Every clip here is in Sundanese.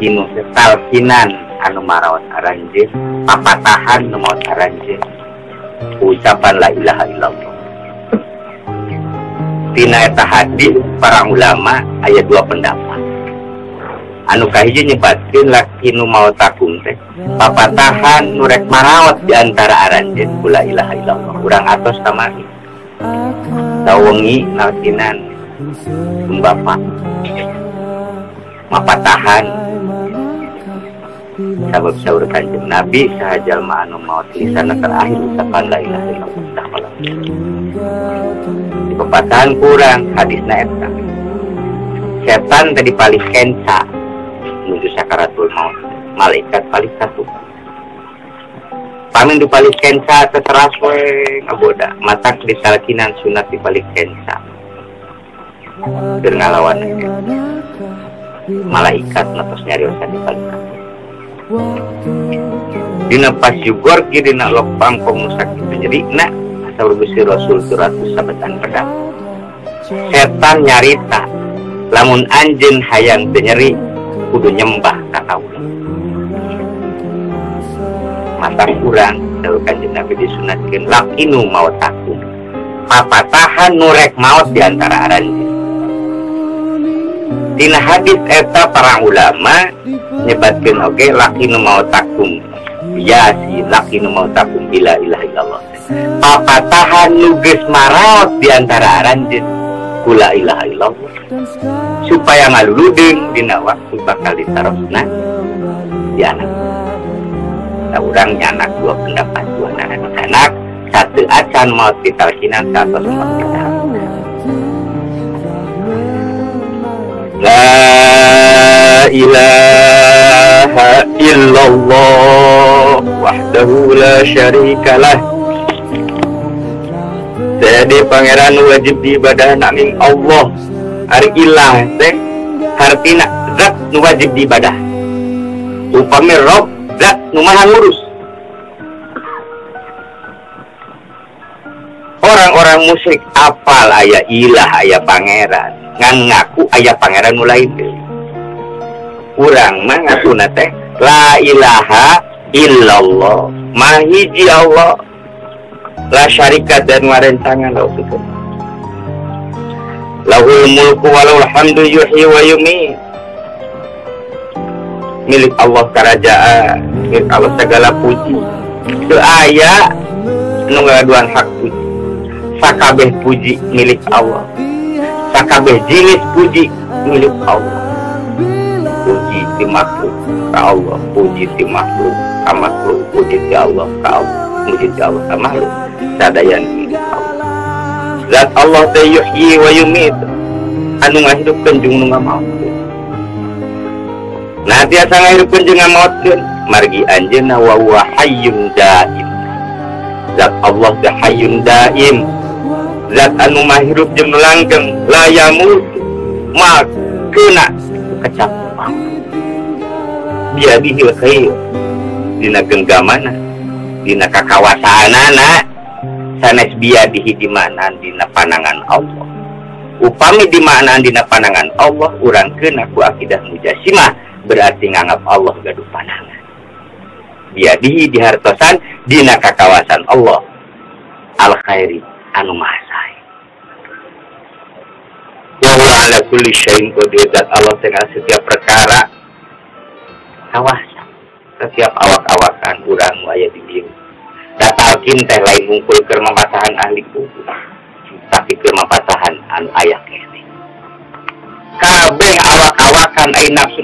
Talkinu talkinan anu maraot aranjeun papatahan nu maot aranjeun ucapan la ilaha illallah. Tina eta hadis para ulama aya dua pendapat. Anu kahiji nyebatkeun laki nu maot takum teh papatahan nu rek maraot di antara aranjeun ku la ilaha illallah. Urang atos kamari sawengi nalkinan bapak mapatahan sabab saur Kanjeng Nabi saha jalma anu maot lisanna terakhir ucapan la ilaha illallah. Di pepatahan kurang hadisna eta setan tadi paling kenca menuju sakaratul maut, malaikat paling satu pamin di paling kenca teteras we ngagoda matak ditalkinan sunat di paling kenca keur ngalawan malaikat atos nyariosan di paling kenca. Dina pas yugor ki dina lok pangkong nu sakitu nyerina saur Gusti Rasul 300 sabetan pedang. Setan nyarita lamun anjeun hayang teu nyeri kudu nyembah ka kaula. Mata kurang saur Kanjeng Nabi disunatkeun lakinu maot aku. Papatahan nu rek maot di antara aranjeun. Dina hadis eta para ulama nyebatkeun oge laki nu maot takum biasi laki nu maot takum bila ilaha illallah. Papatahan nu geus maraot di antara aranjeun ku la ilaha illallah supaya ngaluludeung dina waktu bakal ditarosna di anak. Nah, urang nyanak dua pendapat dua anak satu acan maot ditalkinan satu maot ditalkinan. La ilaha illallah wahdahu la syarikalah. Jadi pangeran wajib diibadah nanging Allah. Ari ilah teh hartina zat nu wajib diibadah. Upami Rob zat nu maha ngurus. Orang-orang musyrik apal aya ilah aya pangeran, ngan ngaku aya pangeran nu lain deui. Urang mah ngakuna teh la ilaha illallah, maha hiji Allah, la syarika dan warencangan lahu. Lahul mulku walahul hamdu yuhyi wa yumiit. Milik Allah kerajaan, milik Allah segala puji. Teu aya nu ngagaduhan hak puji. Sakabeh puji milik Allah. Sakabeh jenis puji milik Allah. Puji ti makhluk ka Allah, puji ti makhluk ka makhluk, puji ti Allah ka Allah, puji ti Allah ka makhluk. Sadayana milik Allah. Zat Allah teh yuhyi wa yumiit, anu ngahidupkeun jeung nu ngamaotkeun. Nah tiasa ngahidupkeun jeung ngamaotkeun margi anjeunna wa huwa hayyun daim. Zat Allah teh hayyun daim, zat anu mahirup jeung nu langgeng, la yamut makeuna kecap biadihil khair, dina genggamana, dina kakawasaanana, sanes biadihi di mana dina panangan Allah. Upami di mana dina panangan Allah, urang keuna ku akidah mujasimah berarti nganggap Allah gaduh panangan. Biadihi dihartosan dina kakawasan Allah al khairi anu maha sae. Wa huwa ala kulli syai'in qadir. Zat Allah tengah setiap perkara kawasa, setiap awak-awakan urang nu aya di dieu. Da talkin teh lain mungkul keur mapatahan ahli kubur, tapi keur mapatahan anu aya keneh. Kabeh awak-awakan ai nafsu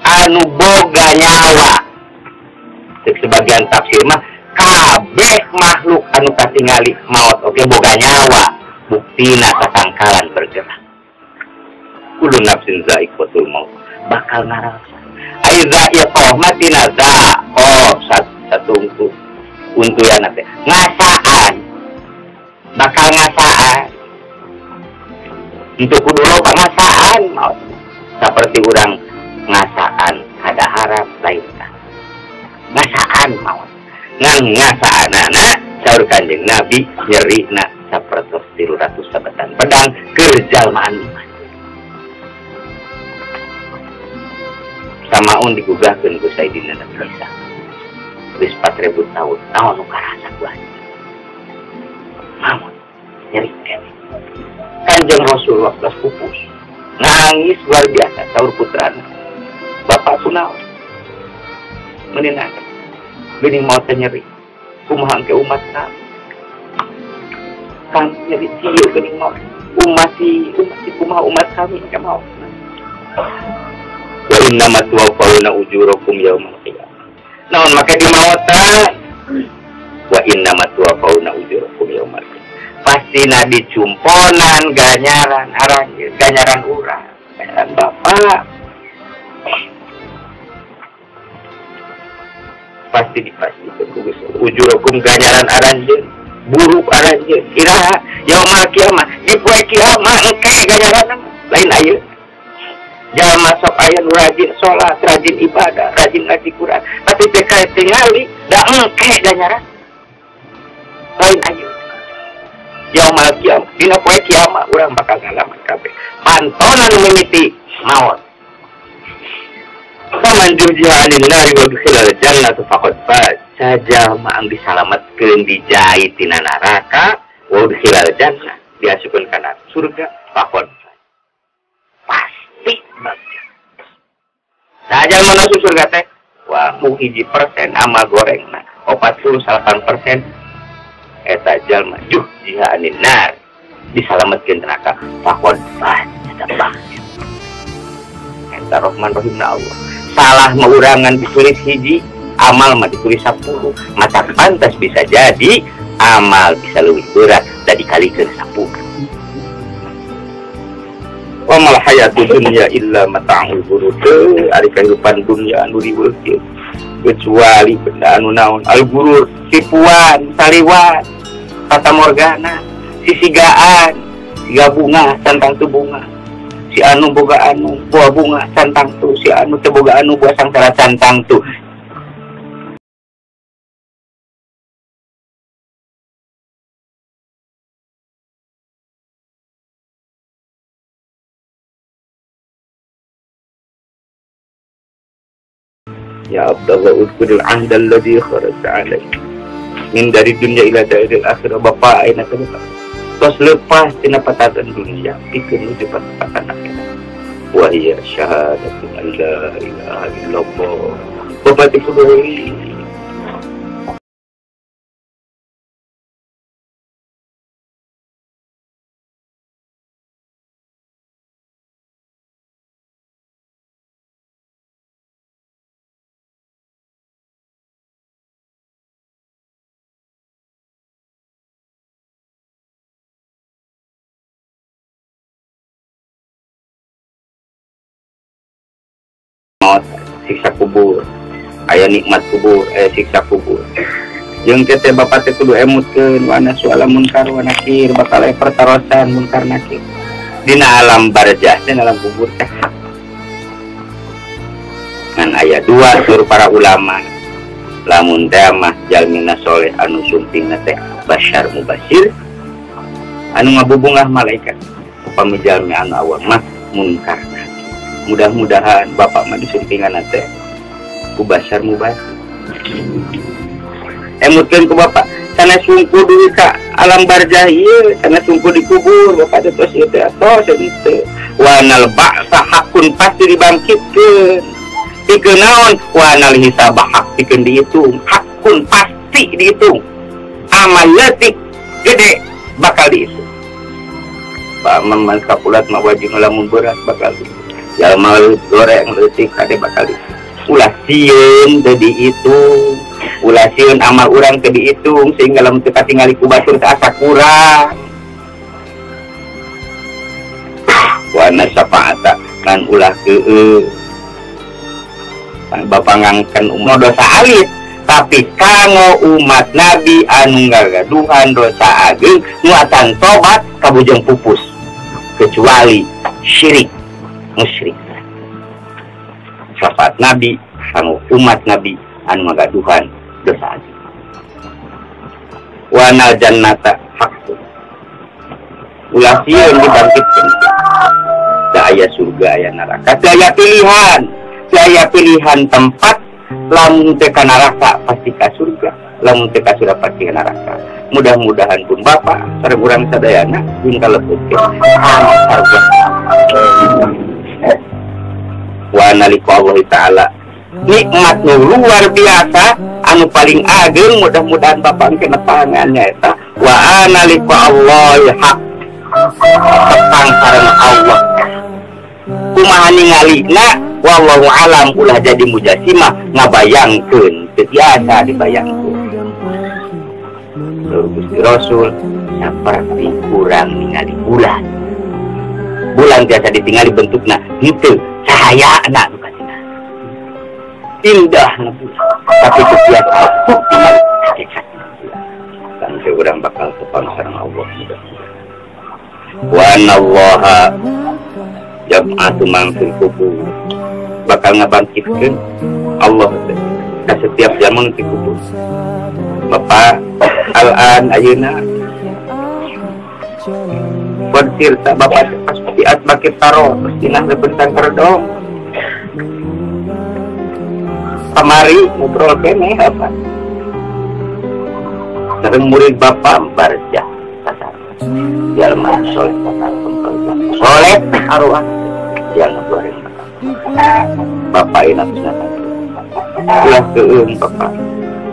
anu boga nyawa. Cek sebagian tafsir mah kabeh makhluk anu katingali maot oge boga nyawa, buktina tatangkalan bergerak. Kullu nafsin za'iqatul maut, bakal ngarasa. Ai za'iqah matina za'o satungtu untuyan teh ngasaan, bakal ngasaan. Untuk kudu loba ngasaan maot. Saperti urang ngasaan kada harap lain tah. Ngasaan maot. Ngan ngasaanana saur Kanjeng Nabi nyerina sapertos 300 sabetan pedang keur jalma anu. Samaun digugahkeun ku Sayyidina Nabi Isa. Geus 4000 tahun, naon nu karasa ku anjeun? Naon? Nyeri keneh. Kanjeng Rasulullah geus pupus. Nangis luar biasa saur putrana. Bapak kunaon? Meuni nangis. Geuning maot teh nyeri. Kumaha engke umat kami? Kami nyeri kieu geuning maot. Umat si kumaha umat kami engke maot. Wa innama tuwaffawna ujurakum yaumal qiyamah. Naon make dimaotan? Wa innama tuwaffawna ujurakum yaumal qiyamah. Pastina dicumponan ganyaran aranjeun, ganyaran urang, ganyaran bapak. Pasti dipastikan ku Gusti. Ujurakum ganyaran aranjeun, buruk aranjeun. Iraha yaumal qiyamah, di poe kiamat engke ganyaran lain ayeuna. Jalma sok aya nu rajin salat, rajin ibadah, rajin ngaji Quran, tapi teu katingali da engke ganyaran. Lain ayeuna. Yaumal qiyamah, dina poe kiamat urang bakal ngalaman kabeh. Pantonan mimiti maot. Faman juhziha 'anil nari wa udkhilal jannata faqad faz. Sajalma ang disalametkeun dijai tina neraka wa udkhilal jannah, diasupkeun kana surga faqad faz. Pasti bagja. Sajalma masuk surga teh wah mung 1% amal gorengna, 48% eta jalma juhziha 'anil nar, disalametkeun neraka faqad faz, eta bagja. Eta Rahman Rahim na Allah. Salah meurangan ditulis hiji, amal mah ditulis 10. Mata pantas bisa jadi amal bisa lebih berat dari dikalikeun 10. Wa mal hayatud dunya illa mata'ul ghurur. Ari kehidupan dunia anu riweuh kecuali benda anu naon al ghurur, tipuan, saliwat, fata morgana, sisigaan, siga bunga santang tu bunga. Si anu boga anu buah bunga santang tu, si anu teu boga anu buah sangsara santang tu. Ya Abdallah udkhulil ahda alladhi kharajta alaihi min dari dunya ila daril akhirah. Bapak ayeuna teh tos lepas tina patatan dunia pikeun nuju patatan akhirat. Wa hiya syahadatu an la ilaha illallah. Bapak teh kudu siksa kubur, aya nikmat kubur, aya siksa kubur. Jeung teh bapak teh kudu emutkeun wana suala munkar wa nakir, bakal aya pertarosan munkar nakir. Dina alam barzah, dina alam kubur teh ngan aya dua sur para ulama. Lamun teh mah jalmina soleh anu sumpingna teh basyar mubasir, anu ngabubungah malaikat. Upami jalmi anu awam mah munkar. Mudah-mudahan bapak mah disumpingan teh ku basyar mubasir. Emutkeun ku bapak sanes sungku duwi ka alam barzah ieu, sanes sungku dikubur bapak teh tos ieu teh tos teu. Wanal ba'sa hakun pasti dibangkitkeun. Pikeun naon? Wanal hisab hak pikeun dihitung. Hakun pasti dihitung. Amal leutik gede bakal dihitung. Pak Maman kapulat mah wajib lamun berat bakal dihitung. Jalma goreng leutik kade bakal dihitung. Ulah sieun teu dihitung, ulah sieun amal urang teu dihitung sehingga lamun teu katingali ku batur teh asa kurang. Wa anna syafaata kan ulah keueuh. Bapak ngangken umur dosa alit, tapi kanggo umat Nabi anu ngagaduhan dosa ageung muatan tobat kabujeng pupus kecuali syirik musyrik. Syafaat Nabi kanggo umat Nabi anu ngagaduhan dosa ageung. Wa nal jannata haqqun. Ulah sieun dibangkitkeun. Da aya surga aya neraka, teu aya pilihan. Daya pilihan tempat lamun teu ka neraka pasti ka surga, lamun teu ka surga pasti ka neraka. Mudah-mudahan pun bapak sareng urang sadayana jeung kalebetkeun kana surga. Wa nalika Allah taala nikmat nu luar biasa anu paling ageng mudah-mudahan bapak engke nepangan nyaeta wa analika Allah haq tepang sareng Allah. Kumaha ningalina wallahu alam ulah jadi mujasimah ngabayangkeun teu biasa dibayangkeun. Gusti Rasul saperti kurang ningali bulan. Bulan biasa ditingali bentukna henteu cahayana nu katingali. Indah na bulan tapi teu biasa tingali hakikatna bulan. Kan urang bakal tepang sareng Allah mudah-mudahan. Wa anallaha yab'atsu man fil qubur. Bakal ngabangkitkeun Allah ka setiap zaman di kubur. Bapak al-an ayeuna bercerita bapak pasti atbakit taro pasti nah lebentang kerdong kamari ngobrol keneh apa sareng murid bapak barjah kasar jalma soleh kasar soleh arwah jalma goreng bapak ini ulah keun bapak.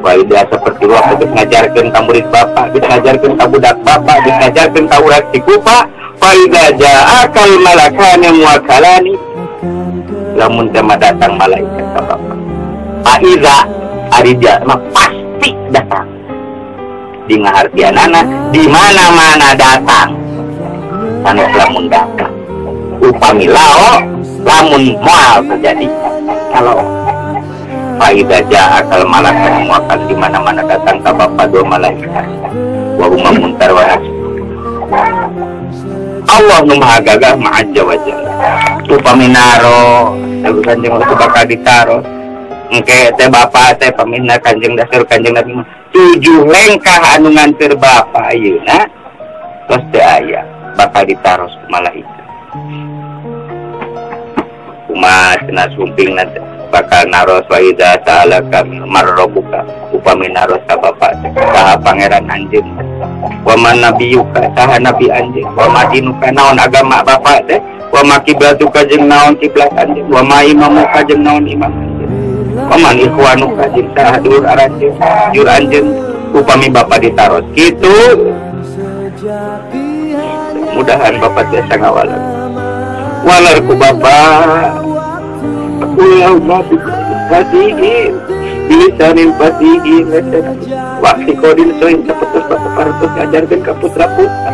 Waidah seperti waktu geus ngajarkeun ka murid bapak, geus ngajarkeun ka budak bapak, geus ngajarkeun ka urang Cikupa, faida ja'akal malakani muwakalani. Lamun teh datang malaikat ka bapak. Faiza ari dia mah pasti datang. Di ngahartianana di mana-mana datang. Sanes lamun datang. Upami lao lamun moal terjadi. Kalau faida ja'akal malakani muwakalani di mana-mana datang ka bapak dua malaikat. Wa huma munkar wa nakir. Allah nu maha gagah ma'azza wa jalla. Upami naro, lalu kanjeng waktu bakal ditaro. Engke teh bapak teh pamina kanjeng dasar kanjeng Nabi 7 lengkah anu nganter bapak ayeuna tos teu aya bakal ditaros ku malaikat. Kumaha cenah sumping nanti bakal naros wa idza sa'alaka marrobuka upami naros ka bapak saha pangeran anjeun wa man nabiyuka saha nabi anjeun wa ma dinuka naon agama bapak teh wa ma kiblatuka jeung naon kiblat anjeun wa ma imamuka jeung naon imam anjeun wa man ikhwanuka jeung saha dulur aranjeun jur anjeun upami bapak ditaros kitu. Mudahan bapak tiasa ngawalan walar ku bapak Allahumma fatihi bilisanil fatihi waktu kodin soin seputus bapak partus ngajarkan ke putra putra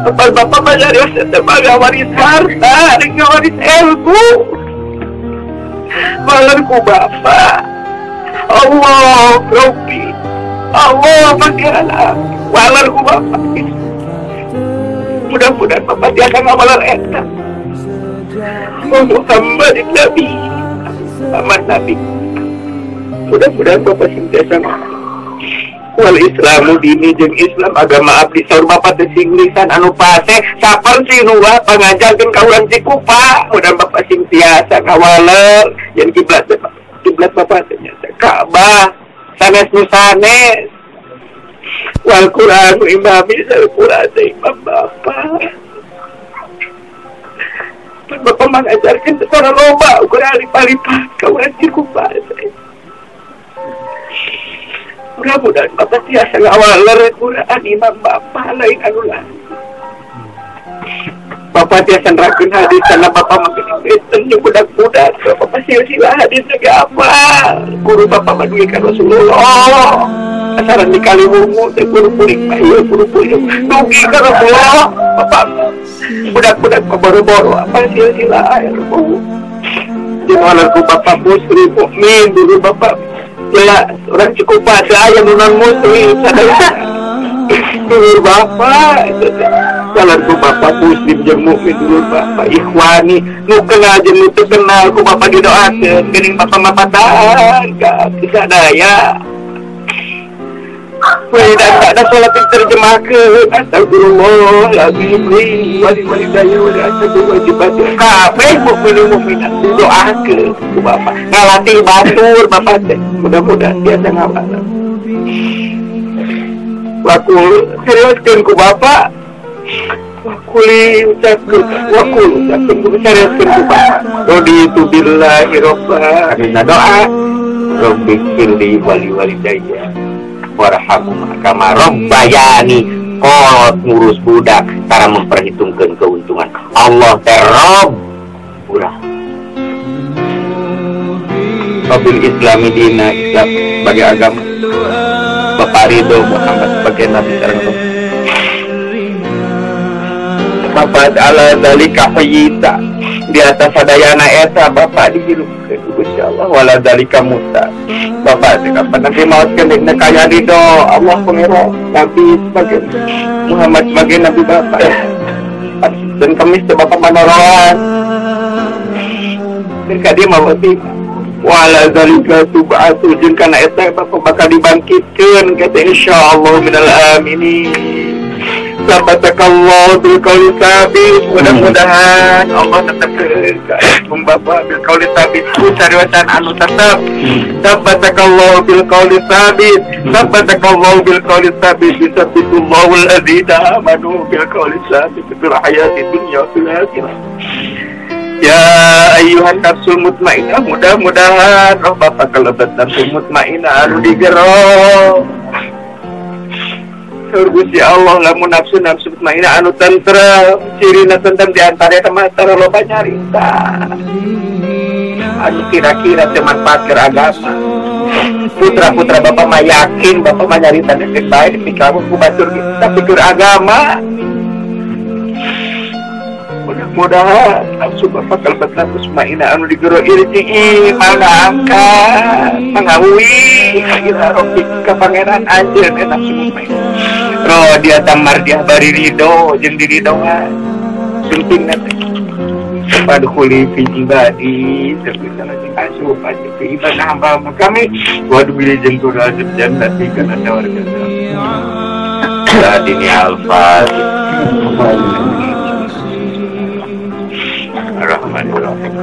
bapak bapak bajarios sebagai waris harta dengan waris ilmu malarku bapak Allah Rabbi Allah pangeran walarku bapak mudah-mudahan bapak tiada ngawalar eta Muhammad Nabi Paman Nabi mudah-mudahan bapak sentiasa wal Islamu dini jeung Islam agama abdi saur bapak teh sing lisan anu pase saperti nu pangajarkeun ka urang Cikupa mudah bapak sing tiasa ngawaler yen kiblat kiblat bapak teh nyata Ka'bah sanes nu sanes wal Qur'anu imami sal Qur'an teh imam bapak. Bapak mengajarkan secara loba ukuran alif-alifah kawan Cikupa. Mudah-mudahan bapak tiasa ngawaler Quran imam bapak lain anu lain. Bapak tiasa nerangkeun hadis karena bapak makin beten jeung budak-budak. Bapak silsilah hadis ge apa? Guru bapak mah dugi ka Rasulullah. Asaran di Kaliwungu teh guru kuring mah ieu guru kuring dugi ka Rasulullah. Bapak budak-budak boro-boro apa silsilah ilmu. Jeung ku bapak muslim mukmin dulu bapak jelas orang Cikupa saya nu non muslim sadaya. Dulur bapak jalan ku bapak muslim jeung mukmin dulur bapak ikhwani nu kenal jeung nu teu kenal ku bapak didoakeun geuning bapak mapatahan ka sadaya. We dan Ibadah salat diterjemahkeun astagfirullahaladzim li wali walidayya wa li ashabi wajibati kabeh mukmin mukminat didoakeun ku bapak ngalatih batur bapak teh mudah-mudahan biasa ngawalan wakul seriuskeun ku bapak wakuli ucapkeun wakul ucapkeun ku seriuskeun ku bapak raditu billahi robba akhirna doa rabbi firli wali walidayya warhamhuma kama rabbayani kolot ngurus budak cara memperhitungkan keuntungan Allah teh Rob urang Wabil Islami dina Islam sebagai agama Bapak Ridho Muhammad sebagai nabi sareng Bapak ala zalika hayyita di atas sadayana eta Bapak dihirupkeun ku Gusti Allah wala zalika muta Bapak teh kapan nanti mautkeun dina kaya ridho Allah pengero nabi sebagai Muhammad sebagai nabi Bapak dan Kamis teh Bapak manoroan ka dia mah wala zalika tub'atu jeung kana eta Bapak bakal dibangkitkeun kata insyaallah minal aminin. Sabatakallahu bil qauli sabit mudah-mudahan Allah tetap ke Bapak bil qauli sabit ku cariwasan anu tetep. Sabatakallahu bil qauli sabit sabatakallahu bil qauli sabit sabitullahu alladzina amanu bil qauli sabit fil hayati dunya fil akhirah. Ya ayyuhan nafsul mutmainah mudah-mudahan roh Bapak kelebet nafsul mutmainah anu digero Gusti Allah lamun nafsu nafsu mutmainah anu tentrem cirina tentrem di antara eta mah loba nyarita anu kira-kira teu manfaat keur agama putra-putra Bapak mah yakin Bapak mah nyarita teh bae dipikamu ku batur tapi keur agama mudah-mudahan nafsu Bapak kalbat nafsu mutmainah anu digero irji'i mana angkat manghawi ila rabbika pangeran anjeun nafsu mutmainah roh dia tamar dia bari ridho jeung diridoan penting teh padkhuli fi ibadi salah jeung asup asup ibadah hamba kami waduh bilih jeung surga jannati kana warga Sadini al-Fatihah Ar-Rahmanir-Rahim.